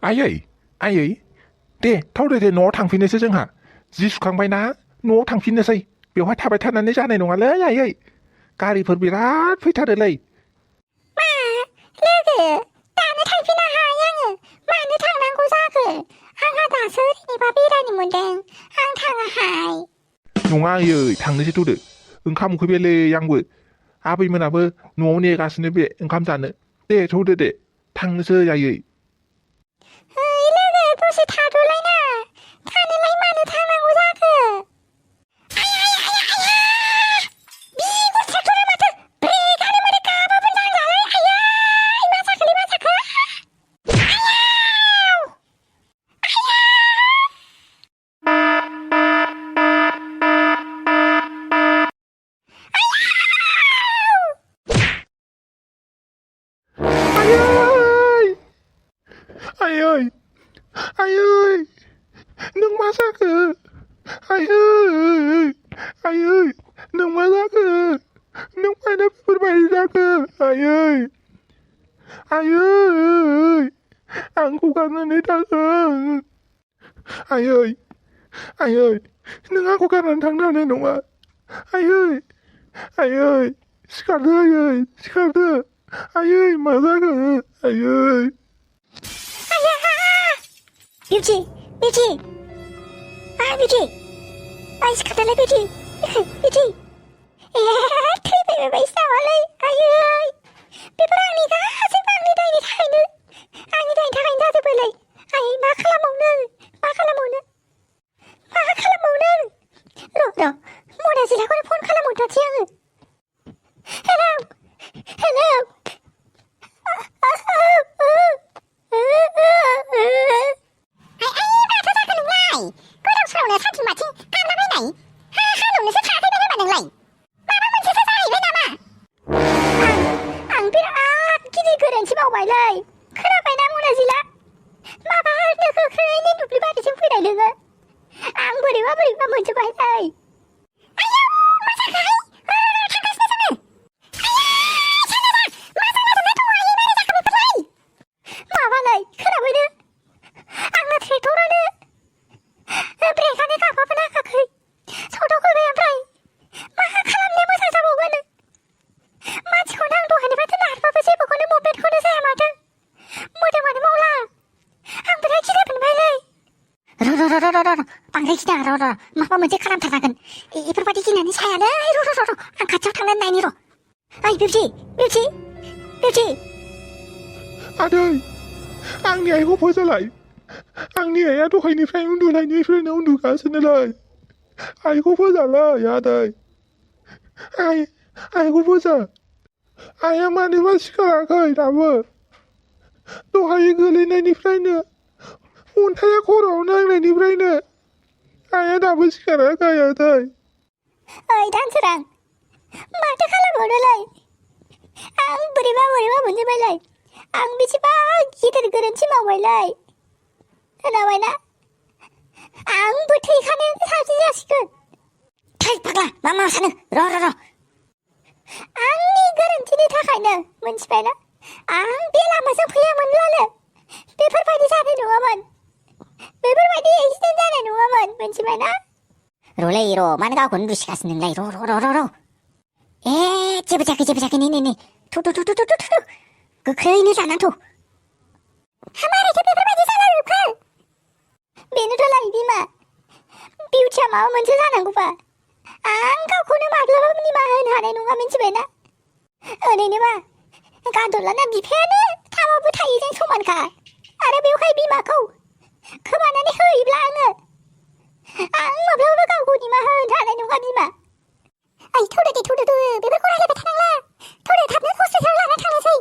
आयै दे थ' न'आव थांफिननोसै जोंहा जि सुखांबायना न'आव थांफिननोसै बेवहाय थाबाय थानानै जानाय नङालै आयै गारिफोर बिराद फैथारोलै मा लोगो दानो थांफिननो हाया आङो मानो थांनांगौ जाखो आंहा दासो ओरैनोबा बेरायनो मोनदों आं थाङाहाय नङा आयै थांनोसै थ'दो ओंखाम उखैबायलै आंबो आबैमोनाबो न'आव नेगासिनो बे ओंखाम जानो दे थ'दो दे थांनोसै आयै लोगो दसे थाद'लायना थानोलाय मानो थांनांगौ जाखो आयै नों मा जाखो आयै नों मा जाखो नों मानो बेफोरबायदि जाखो आयै आंखौ गारनानै थाङो आयै नों आंखौ गारनानै थांनो हानाय नङा आयै सिखारदो आयै मा जाखो आयै बिउटि सिखारदोलाय बिउटि थैबाय बायसो नामालै आयै बेफोर आंनि गासैबो आंनि दायनि थाखायनो जाजोबबायलै आयै मा खालामबावनो र' मनाजिलाखौनो फन खालामहरथारसै आङो हेलौ माथो जाखो नोंलाय गोदाव सोरावनो सानथिं माथिं गाबलाबायनाय हालेवनोसो थाङाखैमोन होनबा नोंलाय माबा मोनसेसो जाहैबाय नामा आं बिराद गिदिर गोरोन्थि मावबायलै खोनाबायना मनाजिला माबा गोख्रैनो दुब्लि बारिजों फैनाय नोङो आं बोरैबा मोनजोबबायलै आयौ मा जाखोहाय थांगासिनो जोङो माबालै खोनाबायनो आंना ट्रेक्टरानो ब्रेकआनो गाबाबो नाङाखै सौदावबोबाय ओमफ्राय मा खालामनो मोजां जाबावगोन मानसिखौनो आं दहायनिफ्राय नारबाबो जेबोखौनो मुभमेन्टखौनो जाया माथो मोदोमानो मावला आं बिराद गिनाय मोनबायलै र' बांद्राय गिनाङा र' माबा मोनसे खालामथारनांगोन बेफोरबायदि गिनानै जायालै र' आं खाथियाव थांनानै नायनि र' ओइ बिउटि आदै आंनि आइखौ फोजालाय आंनि आइया दहायनिफ्राय उन्दुनायनिफ्रायनो उन्दुगासिनोलै आइखौ फोजालै आदै आइखौ फोजा आइया मानोबा सिखाराखै दाबो दहाय गोलैनायनिफ्रायनो अन्थाइया खर'आव नांनायनिफ्रायनो आइया दाबो सिखाराखै आदै ओइ दानसोरां माथो खालामबावनोलै आं बोरैबा मोनजोबबायलै आं बेसेबा गिदिर गोरोन्थि मावबायलै खोनाबायना आंबो थैखानायानो साबसिन जासिगोन थै फाग्ला मा सानो र' आंनि गोरोन्थिनि थाखायनो मोनथिबायना आं बे लामाजों फैयामोनब्लानो बेफोरबायदि जानाय नङामोन बेफोरबायदि एक्सिडेन्ट जानाय नङामोन मोनथिबायना र' मानो गावखौनो दुसिगासिनो नोंलाय र' जेबो जायाखै नै थु गोख्रैनो जानांगौ मारैथो बेफोरबायदि जालाजोबखो बेनोथ'लाय बिमा बिउटिया माबा मोनसे जानांगौबा आं गावखौनो माब्लाबाबो निमाहा होनो हानाय नङा मिथिबायना ओरैनोबा गान्दलाना बिफायानो थाबाबो थायैजों समानखा आरो बेवहाय बिमाखौ खोमानानै होयोब्ला आं माब्लाबाबो गावखौ निमाहा होनो हानाय नङा बिमा ओइ थौदो बेफोरखौ रायलायबाय थानांला थाबनो हस्पिटालाव लाना थांनोसै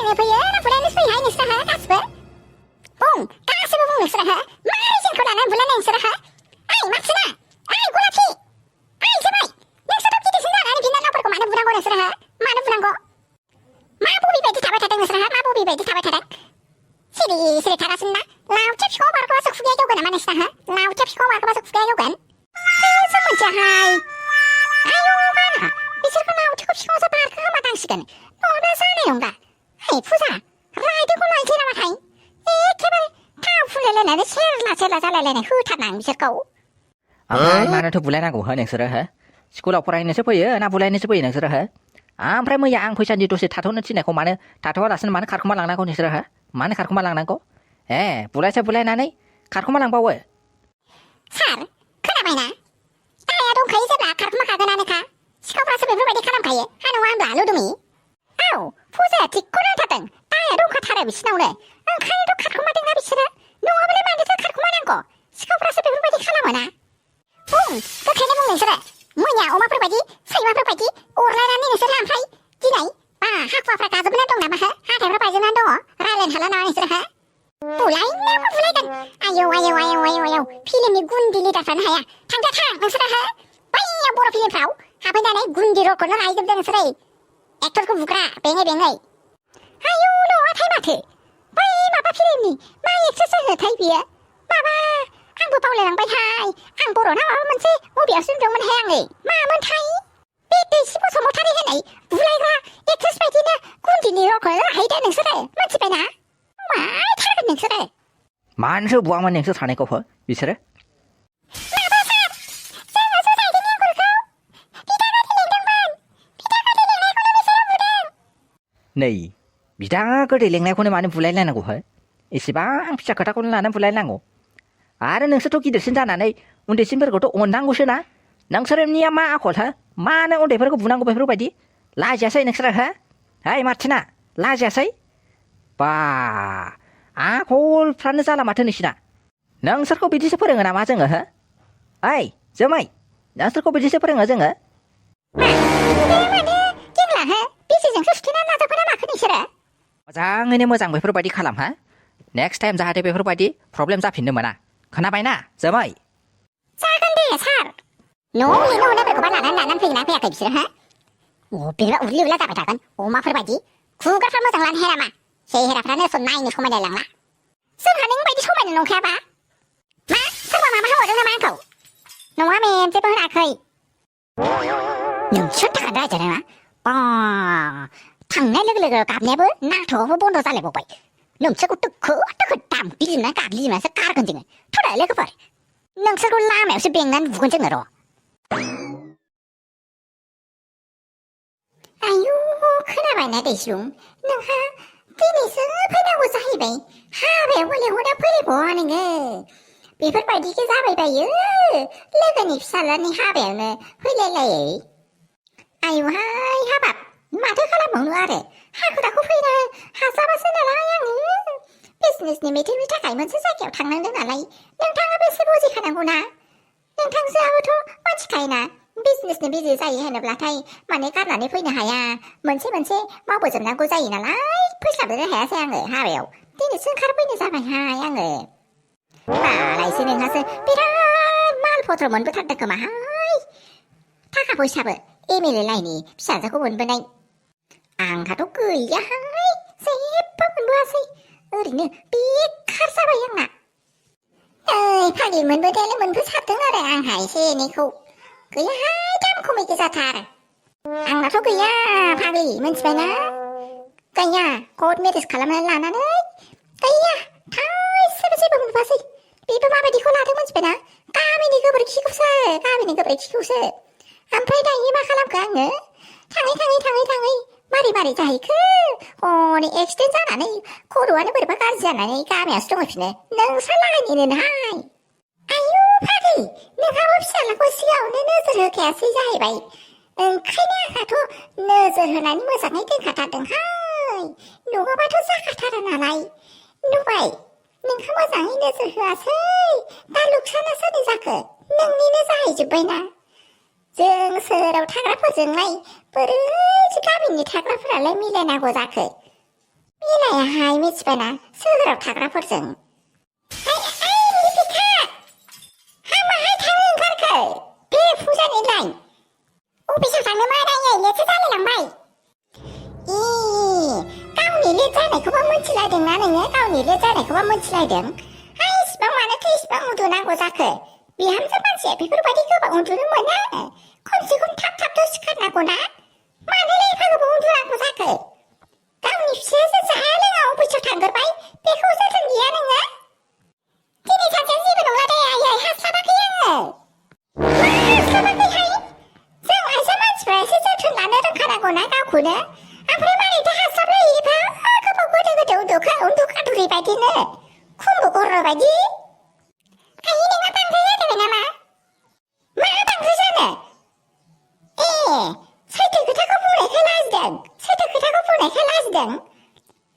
बुलायनो फैयो ना बुलायनो फैयोहाय नोंसोरहा गासिबो बुं गासिबो बुं नोंसोरहा मारै जोंखौ लानानै बुलायनाय नोंसोरहा ओइ मानसिना ओइ गलापि ओइ जाबाय नोंसोरथ' गिदिरसिन जानानै बिनानावफोरखौ मानो बुनांगौ नोंसोरहा मानो बुनांगौ मा बबे बायदि थाबाय थादों नोंसोरहा मा बबे बायदि थाबाय थादों सिरि सिरि थागासिनो ना लावथिया बिफाङाव बारखोबासो खुगाया गेवगोन नामा नोंसोरहा लावथिया बिफाङाव बारखोबासो खुगाया गेवगोन जों मोनथियाहाय आयौ माना बिसोरखौ लावथिखौ बिफाङावसो बारखोहोमानांसिगोन नङाबा जानाय नंला ओइ फुजा रायदोंखौ लायनोसै नामाथाय एखेबारे थाव फुनलायलायनानै सेरला सेरला जालायलायनाय होथारनां बिसोरखौ ओमफ्राय मानोथो बुलायनांगौ हो नोंसोरो हो स्कुलाव फरायनोसो फैयो ना बुलायनोसो फैयो नोंसोरो हो ओमफ्राय मैया आं फैसान्दि दसे थाथ'नो थिननायखौ मानो थाथ'वालासिनो मानो खारखुमा लांनांगौ नोंसोरो हो मानो खारखुमा लांनांगौ बुलायसे बुलायनानै खारखुमा लांबावो सार खोनाबायना दाया दंखायो जेब्ला खारखुमाखागोनानोखा सिखावफ्रासो बेफोरबायदि खालामखायो हा नङा होनब्ला लुदुमि औ फुजाया थिगखौनो होनथारदों दाया दंखाथारो बिसिनावनो ओंखायनोथ' खारखुमादोंना बिसोरो नङाबालाय मानोथो खारखुमानांगौ सिखावफ्रासो बेफोरबायदि खालामोना बुं गोख्रैनो बुं नोंसोरो मैया अमाफोरबायदि सैमाफोरबायदि अरलायनानै नोंसोरो ओमफ्राय दिनै हाखुवाफ्रा गाजोबनानै दं नामा हो हाथायफ्रा बायजोबनानै दङ रायलायनो हाला नामा नोंसोरो हो बुलायनायाबो बुलायगोन आयौ आयौ आयौ आयौ आयौ फिल्मनि गुन्दि लिडारफ्रानो हाया थांदो थां नोंसोरो हो बैयाव बर' फिल्मफ्राव हाबहैनानै गुन्दि रलखौनो लायजोबदों नोंसोरो एक्टरखौ बुग्रा बेङै बेङै आयौ नङाथाय माथो बै माबा फिल्मनि मा एक्ट्रेस होनोथाय बियो माबा आंबो बावलायलांबायहाय आं बर'ना माबा मोनसे बबेयावसो नुदोंमोनहाय आङो मामोनथाय बे दैसि बसुमतारी होननाय बुलायग्रा एक्ट्रेस बायदिनो गुन्दिनि रलखौनो लाहैदो नोंसोरो मिथिबायना माथारगोन नोंसोरो मानोथो बुवामोन नोंसोर सानैखौ हो बिसोरो माबा सार जोङो जुजाइनि आंगुरखौ बिदा गोदै लेंदोंमोन बिदा गोदै लेंनायखौनो बिसोरो बुदों नै बिदा गोदै लेंनायखौनो मानो बुलायलायनांगौ हो एसेबां फिसा खोथाखौनो लानानै बुलायनांगौ आरो नोंसोरथ' गिदिरसिन जानानै उन्दैसिनफोरखौथ' अननांगौसो ना नोंसोरनिया मा आखल हो मानो उन्दैफोरखौ बुनांगौ बेफोरबायदि लाजियासै नोंसोरो हो ओइ मार्टिना लाजियासै बा आखलफ्रानो जाला माथो नोंसिना नोंसोरखौ बिदिसो फोरोङो नामा जोङो हो ओइ जोमै नोंसोरखौ बिदिसो फोरोङो जोङो माने गिंला हो बिसिजोंसो सुथेनानै लाजोबखो ना माखो नोंसोरो मोजाङैनो मोजां बेफोरबायदि खालाम हा नेक्स्ट टाइम जाहाथे बेफोरबायदि प्रब्लेम जाफिननो मोना खोनाबायना जोमै जागोन दे सार न'आव लिंनो हरनायफोरखौबा लानानै फैयोना फैयाखै बिसोरो हो बिदिबा उरलि उरला जाबाय थागोन अमाफोरबायदि खुगाफ्रा मोजां लानो हेरा मा सेहेराफ्रानो नायनो समायलाय लांला जोंहा नों बायदि समायना नंखायाबा मा सोरबा माबा होहरदों नामा आंखौ नङा मेम जेबो होनाखै नोंसोर थाखाय रायजानो ना बा थांनाय लोगो लोगो गाबनायाबो नाथ'आवबो बन्द' जालायबावबाय नोंसोरखौ दोखो दोखो दामग्लिजोबना गाग्लिजोबनासो गारगोन जोङो थुदो लोगोफोर नोंसोरखौ लामायावसो बेंनानै बुगोन जोङो र' आयु खोनाबायना दैस्लुं नोंहा दिनैसो फैनांगौ जाहैबाय हाबायाव लेंहरना फैलायबावा नोङो बेफोरबायदिसो जाबायबायो लोगोनि फिसाज्लानि हाबायावनो फैलायलायै आयुहाय हाबाब माथो खालामबावनो आरो हाखु दाखु फैनो हाजाबासो नालाय आङो बिजनेसनि मिटिंनि थाखाय मोनसे जायगायाव थांनांदों नालाय नोंथाङाबो एसे बुजिखानांगौ ना नोंथांजोआबोथ' मिथिखायोना बिजनेसनि बिजि जायो होनोब्लाथाय माने गारनानै फैनो हाया मोनसे मावबोजोबनांगौ जायो नालाय फैस्लाबनो हायासै आङो हाबायाव दिनैसो ओंखारफैनो जाबायहाय आङो मालायसो नोंहासो बिराद माल पत्र मोनबोथारदों खोमाहाय थाखा फैसाबो एमएलए लाइनि फिसाजोखौ मोनबोनाय आंहाथ' गैयाहाय जेबो मोनबोआसै ओरैनो बेखार जाबाय आंना नै फाग्लि मोनबोनायालाय मोनबोसाबदों आरो आंहा एसे एनैखौ गैयाहाय दाम खमै गोजाथार आंनाथ' गैया फाग्लि मिथिबायना गैया कर्ट मेरेज खालामनानै लानानै गैया थाइसेबो जेबो मोनबोआसै बेबो माबायदिखौ लादों मिथिबायना गामिनि गोबोरखिखौसो ओमफ्राय दायो मा खालामखो आङो थाङै मारै जाहैखो हनै एक्सिडेन्ट जानानै खर'आनो बोरैबा गाज्रि जानानै गामियावसो दंफिनो नोंस्रा लागायनोहाय आयु फाग्लि नोंहाबो फिसाज्लाखौ सिगाङावनो नोजोर होखायासै जाहैबाय ओंखायनो आंहाथ' नोजोर होनानै मोजाङै दोनखाथारदोंहाय नङाबाथ' जाखाथारा नालाय नुबाय नोंहा मोजाङै नोजोर होआसै दा लुकसाना सोरनि जाखो नोंनिनो जाहैजोब्बायना जों सोहोराव थाग्राफोरजोंलाय बोरै गामिनि थाग्राफोरालाय मिलायनांगौ जाखो बिलायाहाय मिथिबायना सोहोराव थाग्राफोरजों लिपिका हामाहाय थांनो ओंखारखो बे फुजानिलाय अफिसाव थांनो मारायै लेथो जालायलांबाय गावनि लेट जानायखौबा मोनथिलायदोंना नोङो गावनि लेट जानायखौबा मोनथिलायदों इसिबां मानोथो इसिबां उन्दुनांगौ जाखो बिहामजो मानसिया बेफोरबायदि गोबां उन्दुनो मोना खमसे खम थाब थाबथ' सिखारनांगौ ना मानोलाय एफा गोबाव उन्दुनांगौ जाखो गावनि फिसायासो जाया लोङा अफिसाव थांगोरबाय बेखौ जोथोन गैया नोङो दिनै सानसेया जेबो नंला दे आयै हास्लाबाखै आङो मा हास्लाबाखैहाय जों आइजो मानसिफ्रासो जोथोन लानो रोंखानांगौना गावखौनो ओमफ्राय मारैथो हास्लाबलायो एफा गोबाव गोदो उन्दुखादुरि बायदिनो खुम्बु गरर बायदि आयै नोंहा बांद्राय जादोंबाय नामा मा बांद्राय जानो सैथो खोथाखौ बुंनायखाय लाजिदों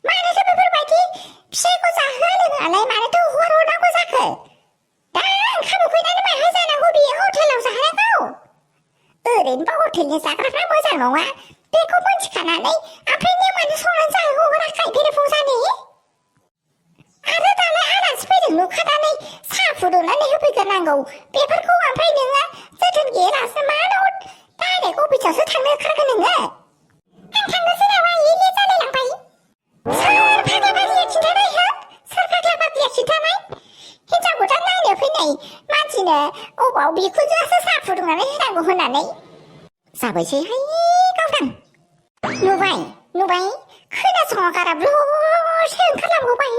मानोथो बेफोरबायदि फिसायखौ जाहोआ लोङालाय मानोथो हरनांगौ जाखो दा ओंखाम उखैनानै माहा जानांगौ बियो हटेलाव जाहोनांगौ ओरैनोबा हटेलनि जाग्राफ्रा मोजां नङा बेखौ मोनथिखानानै ओमफ्राय नों मानो संनानै जाहोहराखै बेरेफुंजानि आरो दालाय आलासि फैदों नुखानानै साहा फुदुंनानै होफैग्रोनांगौ बेफोरखौ ओमफ्राय नोङो जोथोन गैयालासे मानो डाइरेक्ट अफिसावसो थांनो ओंखारगोन नोङो आं थांनोसै नामा लेट जालायलांबाय सोर फाग्ला बादिया खिन्थानाय हो सोर फाग्ला बादिया खिन्थानाय हिनजाव गोदान नायनो फैनाय मानसिनो अबाव बिखुनजोआसो साहा फुदुंनानै होनांगौ होननानै जाबायसैहाय गावदां नुबाय खोनासङा गारा ब्ल'सो ओंखारलांबावबाय